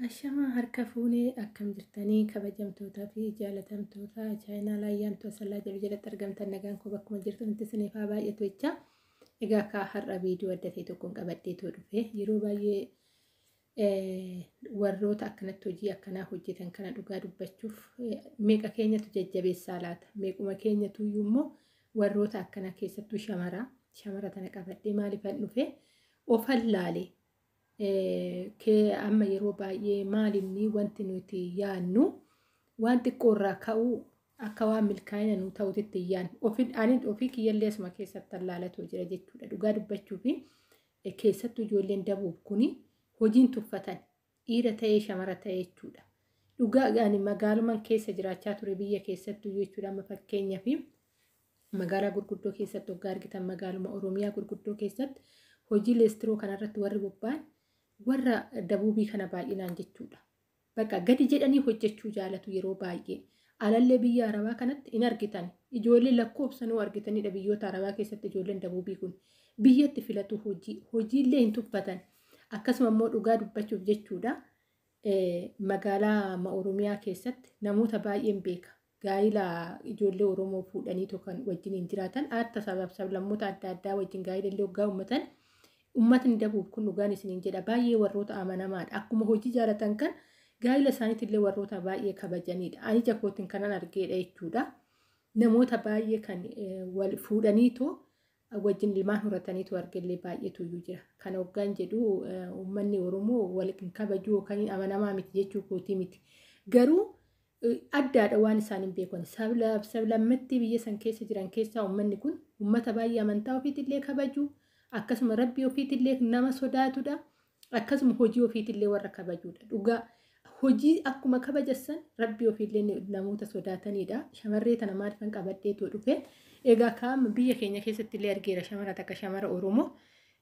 Ashamaa harka fuunee akkam jirtanii kabajamtootaa fi jaalatamtoota chaayinaa Ayyaantuu Asallaa jedhu jalatti argamtan, nagaan koo bakkuma jirtanitti isiniif haa baay'atu jecha. Egaa akka har'a viidiyoo adda ta'e tokkoon qabadheetoo dhufe. Yeroo baay'ee warroota akkanatti hojii akkanaa hojjetan kana dhugaa dubbachuuf meeqa keenyatu jajjabeessaa laata? Meequma keenyatu iyyuu immoo warroota akkanaa, keessattuu shamara tana qabadhee maaliifan dhufe? Ofan laalee amma yeroo baay'ee maalinni wanti nuti yaannu waan xiqqoo irraa ka'uu akka waan milkaa'ina nu ta'utitti hin yaannu. Ani ofii kiyyallee asuma keessatti allaalatu jira jechuudha. Dhugaa dubbachuu fi keessattuu ijoolleen dabuuf kuni hojiin tuffatan, dhiira ta'ee shamara ta'ee jechuudha. Dhugaa ani magaaluman keessa jiraachaa ture biyya keessattuu jechuudha. Amma fakkeenyaaf magaalaa gurguddoo keessatti hoggaa argitan, magaaluma Oromiyaa gurguddoo keessatti hojii leestiroo kanarratti warri bobba'an warra dabuubii kana baay'inaan jechuudha. Bakka gadi jedhanii hojjechuu jaalatu yeroo baay'ee. Alallee biyya Arabaa kanatti hin argitan. Ijoollee lakkoofsanuu argitanidha, biyyoota Arabaa keessatti ijoolleen dabuubii kun. Biyyatti filatu hojii. Hojiillee hin tuffatan. Akkasuma immoo dhugaa dubbachuuf jechuudha. Magaalaa Oromiyaa keessatti namoota baay'een beeka. Gaa'ila ijoollee Oromoo fuudhanii kan wajjin hin jiraatan, akka sabaaf sablammoota adda addaa wajjin gaa'ila illee hoggaa uummatan, uummatni dabuuf kun dhugaan isiniin jedha baay'ee warroota amanamaadha. Akkuma hojii jaalatan kan gaa'ila isaaniitti illee warroota baay'ee kabajanidha. Ani jakootiin kanan argeedha jechuudha. Namoota baay'ee kan wal fuudhaniitoo wajjin ilmaan horataniitu argellee baay'eetu iyyuu jira. Kana hoggaan jedhu uummanni Oromoo wal hin kabajuu yookaan amanamaa miti jechuu kootii miti. Garuu addaadha waan isaan hin beekan. Sablammatti biyya san keessa jiran keessaa uummanni kun uummata baay'ee amantaa ofiitillee kabaju, akkasuma rabbii ofiitillee nama sodaatudha. Akkasuma hojii ofiitillee warra kabajuudha. Dhugaa hojii akkuma kabajassan rabbii ofiillee namoota sodaatanidha. Shamarree tana maaliifan qabadheetoo dhufe? Egaa kaama biyya keenya keessatti illee argeera, shamara takka, shamara Oromoo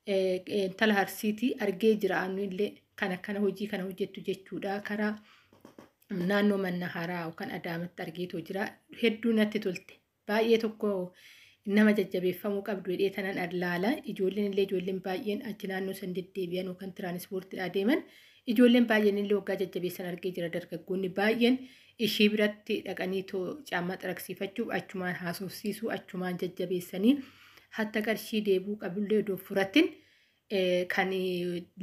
intala Harsiitii argee jira annu illee kan akkana hojii kana hojjettu jechuudha. Karaa naannoo manna haaraa yookaan Adaamatti argeetoo jira. Hedduu natti tolte. Baay'ee tokko nama jajjabeeffamuu qabdu jedhee tanan laala. Ijoolleen illee, ijoolleen baay'een achi naannoo san deddeebi'an yookaan tiraanispoortiidhaa deeman, ijoolleen baay'een illee waggaa jajjabeessan argee jira. Dargaggoonni baay'een ishee biratti dhaqanii too caammaa xaragsiifachuuf achumaan haasofsiisuu, achumaan jajjabeessanii, hatta qarshii deebuu qabullee odoo furatin kan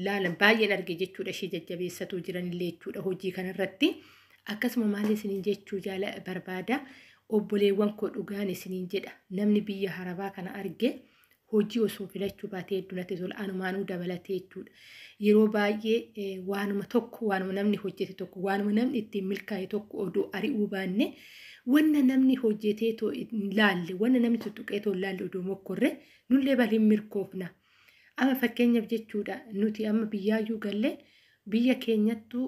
laalan baay'een arge jechuudha. Ishee jajjabeessatuu jiranillee jechuudha hojii kanarratti. Akkasuma maal isiniin jechuu jaala barbaada? Obboleewwan koo, dhugaan isiniin jedha, namni biyya Arabaa kana arge hojii osoo filachuu baatee hedduu natti tola, anumaanuu dabalatee jechuudha. Yeroo baay'ee waanuma tokko, waanuma namni hojjete tokko, waanuma namni ittiin milkaa'e tokko odoo ari'uu baanne, wanna namni hojjetee too hin laalle, wanna namni tuttuqee too hin laalle odoo mokkorre nullee bal hin milkoofna. Amma fakkeenyaaf jechuudha, nuti amma biyyaayyuu gallee biyya keenyattuu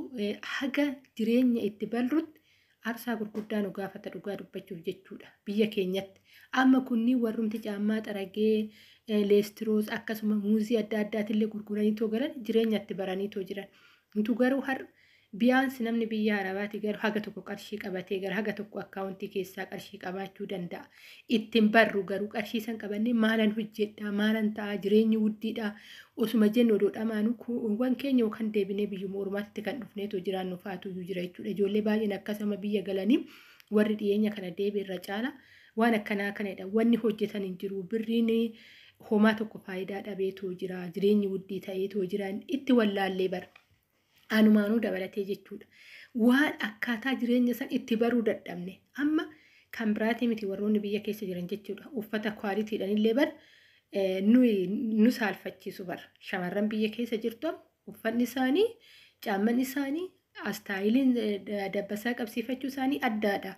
haga jireenya itti balrutti aarsaa gurguddaa nu gaafata, dhugaa dubbachuuf jechuudha biyya keenyatti. Amma kunniin warrumti caammaa xaragee, leestiroos, akkasuma muuzii adda addaatillee gurguraniitoo galan jireenya itti baraniitoo jiran. Nutu garuu har'a biyaansi namni biyya Arabaati garuu haga tokko qarshii qabatee gara haga tokko akkaawuntii keessaa qarshii qabaachuu danda'a. Ittiin barru garuu qarshii san qabannee maalan hojjedhaa, maalan ta'a, jireenyi wuddiidha osuma jennu odoo dhamaanu kuuwwan keenya yookaan deebinee biyyuma ormaatti kan dhufneetoo jiraannu fa'aatu iyyuu jira jechuudha. Ijoollee baay'een akkasuma biyya galanii warri dhiyeenya kana deebi'e irra caala waan akkanaa kanadha. Wanni hojjetan hin jiru. Birriin homaa tokko faayidaa dhabeetoo jira. Jireenyi wuddii ta'eetoo jira. Itti wallaallee bara. Anumaanuu dabalatee jechuudha. Waan akkaataa jireenya san itti baruu dadhabne. Amma kan biraatii miti, warroonni biyya keessa jiran jechuudha. Uffata quality dhaan illee bar nu saalfachiisu bara. Shamarran biyya keessa jirtu uffanni isaanii, caamman isaanii, style iin dabbasaa qabsiifachuu isaanii addaadha.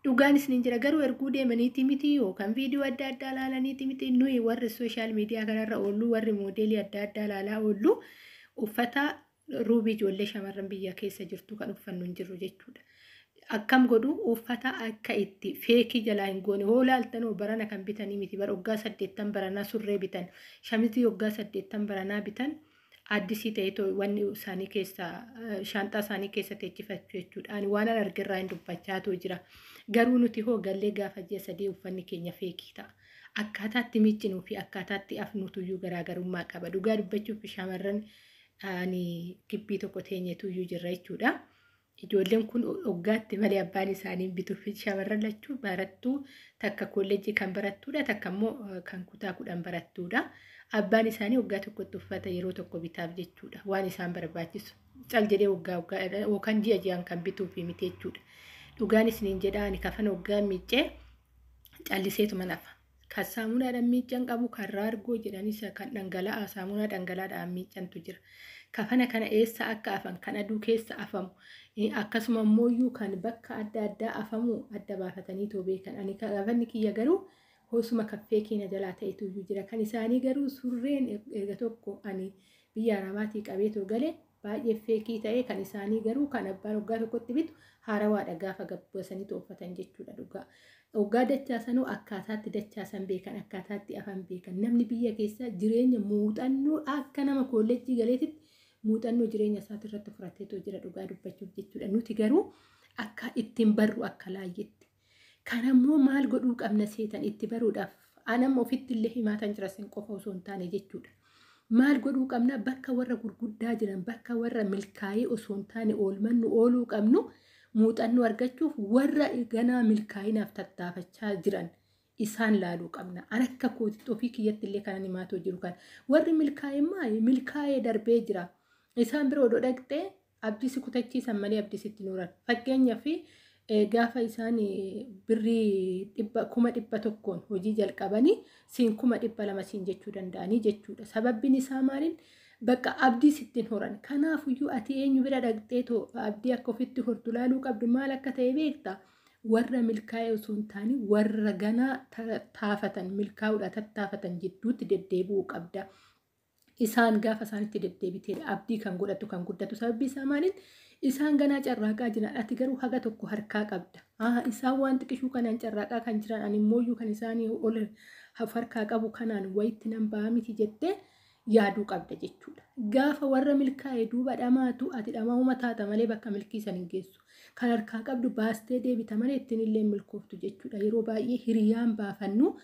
Dhugaan isiniin jira, garuu erguu deemaniiti miti yookaan viidiyoo adda addaa ilaalaniiti miti. Nuyi warri social media kanarra oollu, warri moodeelii adda addaa ilaalaa oollu, uffata ruubii ijoollee shamarran biyya keessa jirtu kan uffannu hin jirru jechuudha. Akkam godhu, uffata akka itti fake jalaa hin goone hoo laaltanoo barana kan bitanii miti bara waggaa 80 baranaa surree bitan, shamizii waggaa 80 baranaa bitan addisii ta'ee wanni isaanii keessa shaanxaa isaanii keessa teechifachuu jechuudha. Ani waan an argirraa hin dubbachaatu jira. Garuu nuti hoo gallee gaafa ji'a 3 uffanni keenya fake ta'a. Akkaataatti miiccinuu fi akkaataatti afnuutuyyuu garaagarummaa qaba. Dhugaa dubbachuuf shamarran Ani gibbii tokko teenyetuyyuu jirra jechuudha. Ijoolleen kun waggaatti malee abbaan isaanii bituuf shamarran lachuu barattuu takka kolleejjii kan barattuudha takka immoo kan kutaa 10 barattuudha. Abbaan isaanii waggaa tokkotti uffata yeroo tokko bitaaf jechuudha. Waan isaan barbaachisu cal jedhee waggaa waggaa yookaan ji'a ji'aan kan bituuf miti jechuudha. Dhugaan isiniin jedha ani kafana waggaa miiccee calliseetuma nafa. Kan saamunaadhaan miiccan qabu kan raargoo jedhanis kan dhangala'aa saamunaa dhangala'aadhaan miiccantu jira. Kafana kana eessa akka afan kan aduu keessa afamu akkasuma immoo kan bakka adda addaa afamu adda baafatanii too beekan. Ani kafanni kiyya garuu hosuma kaffee keenya jalaa ta'etu iyyuu jira. Kan isaanii garuu surreen erga tokko ani biyya Arabaatii qabee too gale baay'ee feekii ta'e kan isaanii garuu kan abbaan waggaa tokkotti bitu haarawaadha gaafa gabbaasanii tooffatan jechuudha dhugaa. Waggaa dachaasanuu akkaataatti dachaasan beekan akkaataatti afan beekan namni biyya keessaa jireenya muuxannoo akka nama kolleejjii galeetitti muuxannoo jireenya isaati irratti fudhateetoo jira dhugaa dubbachuuf jechuudha. Nuti garuu akka ittiin barru akka laayyetti. Kanammoo maal godhuu qabna seetan itti baruudhaaf anamma ofitti illee himaatan jira sin qofa osoo hin taane jechuudha. Maal godhuu qabna bakka warra gurguddaa jiran bakka warra milkaa'ee osoo hin taane oolmannu ooluu qabnu muuxannoo argachuuf warra ganaa milkaa'inaaf tattaafachaa jiran isaan laaluu qabna. An akka kootitti ofii kiyyatti illee kanan himaatoo jiru kan warri milkaa'e maali milkaa'ee darbee jira. Isaan bira odoo dhaqxee abdii si kutachiisan malee abdii sitti nuuran. Fakkeenyaaf gaafa isaan birrii 100,000 hojii jalqabanii siin 200,000 siin jechuu danda'anii jechuudha. Sababbiin isaa maaliin bakka abdii sittiin horan. Kanaafuyyuu ati eenyu bira dhaqxee too abdii akka ofitti hortu laaluu qabdu maal akka ta'e beekta. Warra milkaa'e osoo hin taane warra ganaa taafatan milkaa'uudha tattaafatan jidduutti deddeebi'uu qabda. Isaan gaafa isaanitti deddeebiteedha abdii kan godhatu kan guddatu sababbi isaa maaliin isaan ganaa carraaqaa jiran ati garuu haga tokko harkaa qabda. Isaan waan xiqqishuu kanaan carraaqaa kan jiran ani immooyyuu kan isaanii ol harkaa qabu kanaan wayitti nan ba'a miti jettee yaaduu qabda jechuudha. Gaafa warra milkaa'e duuba dhamaatu ati dhamaa'uma taata malee bakka milkii san hin geessu. Kan harkaa qabdu baastee deebita malee ittiin illee milkooftu jechuudha. Yeroo baay'ee hiriyaan baafannu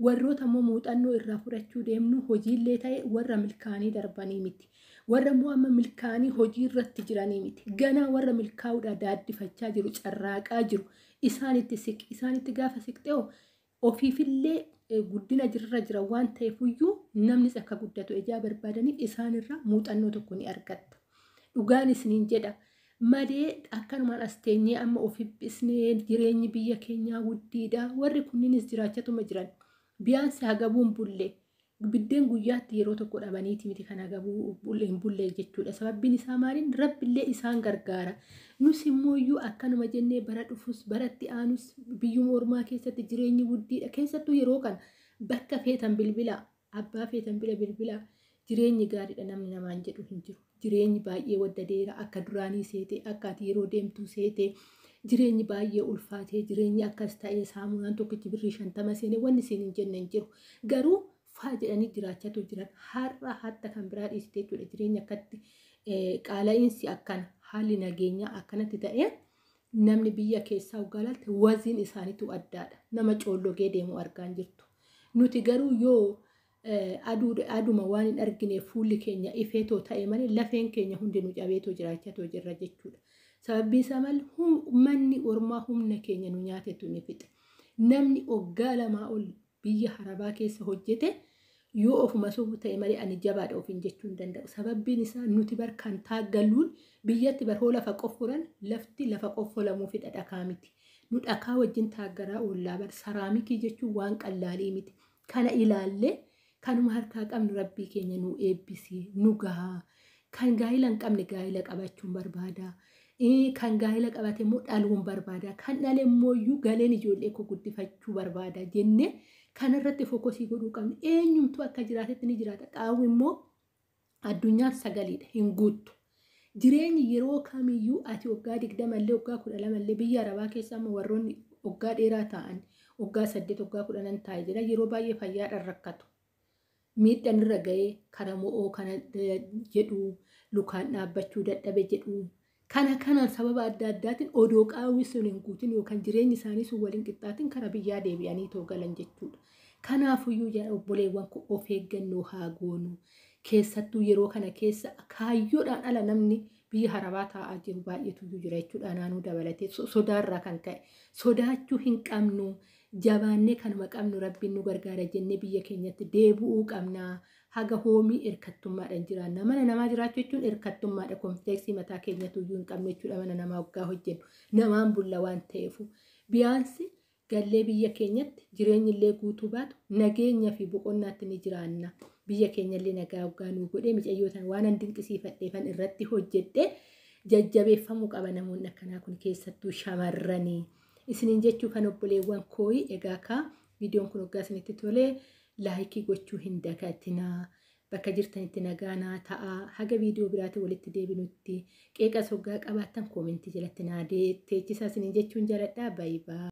warroota immoo muuxannoo irraa fudhachuu deemnu hojiillee ta'e warra milkaa'anii darbanii miti. Warra immoo amma milkaa'anii hojii irratti jiranii miti. Ganaa warra milkaa'uudhaa daaddifachaa jiru, carraaqaa jiru. Isaanitti siqi. Isaanitti gaafa siqxee ofiifillee guddina jirra jira waan ta'eefuyyuu namnis akka guddatu ijaa barbaadaniif isaanirraa muuxannoo tokko ni argatta. Dhugaan isiniin jedha. Malee akkanumaan as teenyee amma of hiphisnee jireenyi biyya keenyaa guddiidha. Warri kunniinis jiraachatuma jiran. Biyaansi hagabuun bulle. Biddeen guyyaatti yeroo tokko dhabaniiti miti kan hagabuu hin bulle jechuudha. Sababbiin isaa maaliin rabbillee isaan gargaara. Nus immooyyuu akkanuma jennee bara dhufus baratti aanus biyyuma ormaa keessatti jireenyi guddiidha. Keessattuu yeroo kana bakka feetan bilbilaa abbaa feetan bira bilbilaa jireenyi gaariidha namni namaan jedhu hin jiru. Jireenyi baay'ee waddadeera akka duraanii seetee akka ati yeroo deemtu seetee jireenyi baay'ee ulfaatee jireenyi akkas ta'ee saamunaan tokkichi birrii 50 seenee wanni isin hin jenne hin jiru. Garuu faa jedhanii jiraachatu jiran har'a hatta kan biraa dhiisite jechuudha. Jireenya akkatti qaala'iinsi akkana haalli nageenyaa akkanatti ta'ee namni biyya keessaa waggaa waziin isaaniitu addaadha. Nama coollogee deemu argaa hin jirtu. Nuti garuu yoo aduma waan hin argine fuulli keenya ifeetoo ta'e malee lafeen keenya hundi nu cabeetoo jiraachatoo jirra jechuudha. Sababbi isaa maal manni ormaa humna keenya nu nyaatetu ni fixe. Namni waggaa 2 ol biyya harabaa keessa hojjete yoo ofuma sobu ta'e malee ani jabaadha ofiin jechuu hin danda'u. Sababbiin isaa nuti bar kan taaggalluun biyyatti bar hoo lafa qofforan lafti lafa qoffolamuu fidha dhakaa miti. Nu dhakaa wajjin taaggaraa oollaa bar saraamikii jechuun waan qallaalii miti. Kana ilaallee kanuma harkaa qabnu rabbii keenya nu eebbisee nu gahaa. Kan gaa'ila hin qabne gaa'ila qabachuun barbaada. Kan gaa'ila qabate immoo dhaluun barbaada. Kan dhale immoo iyyuu galeen ijoollee koo guddifachuu barbaada jennee kanarratti fookasii godhuu qabna. Eenyumtuu akka jiraatetti ni jiraata. Qaawwi immoo addunyaan 9dha hin guuttu. Jireenyi yeroo kamiyyuu ati waggaa 20 illee waggaa 12 illee biyya Arabaa keessa amma warroonni waggaa dheeraa ta'an waggaa 8 waggaa 10 taa'ee jira. Yeroo baay'ee fayyaadhaan rakkatu. Miidhaan irra ga'ee kara mo'oo kana jedhu lukaan dhaabbachuu dadhabe jedhu. Kana kanaan sababa adda addaatiin odoo qaawwi sun hin guutin yookaan jireenyi isaanii sun waliin qixxaatiin kara biyyaa deebi'anii too galan jechuudha. Kanaafuyyuu obboleewwan koo of eeggannoo haa goonu. Keessattuu yeroo kana keessa kaayyoodhaan ala namni biyya harabaa taa'aa jiru baay'eetu jira jechuudha. Naannoo dabalatee sodaarraa kan ka'e sodaachuu hin qabnu, jabaannee kanuma qabnu rabbiin nu gargaara jennee biyya keenyatti deebi'uu qabna. Haga hoomii hirkattummaadhaan jiraanna. Mana namaa jiraachuu jechuun hirkattummaadha. Konfiteeksii mataa keenyatu iyyuu hin qabnu jechuudha. Mana namaa waggaa hojjennu namaan bulla waan ta'eef. Biyaansi gallee biyya keenyatti jireenyi illee guutuu baatu nageenya fi boqonnaatti ni jiraanna. Biyya keenyallee nagaa waggaa nuu godhee micayyootaan waan an dinqisiifadheefan irratti hojjedhee jajjabeeffamuu qaba namoonni akkanaa kun keessattuu shamarranii. Isiniin jechuu kan obboleewwan kooyi egaa kaa viidiyoon kun waggaa isinitti tolee laayikii gochuu hin dagatinaa. Bakka jirtanitti nagaa naa ta'aa. Haga viidiyoo biraatiin walitti deebinutti qeeqa soggaa qabaattan koomentii jalatti naa teechisaa isiniin jechuun jaaladhaa. Baay'ee.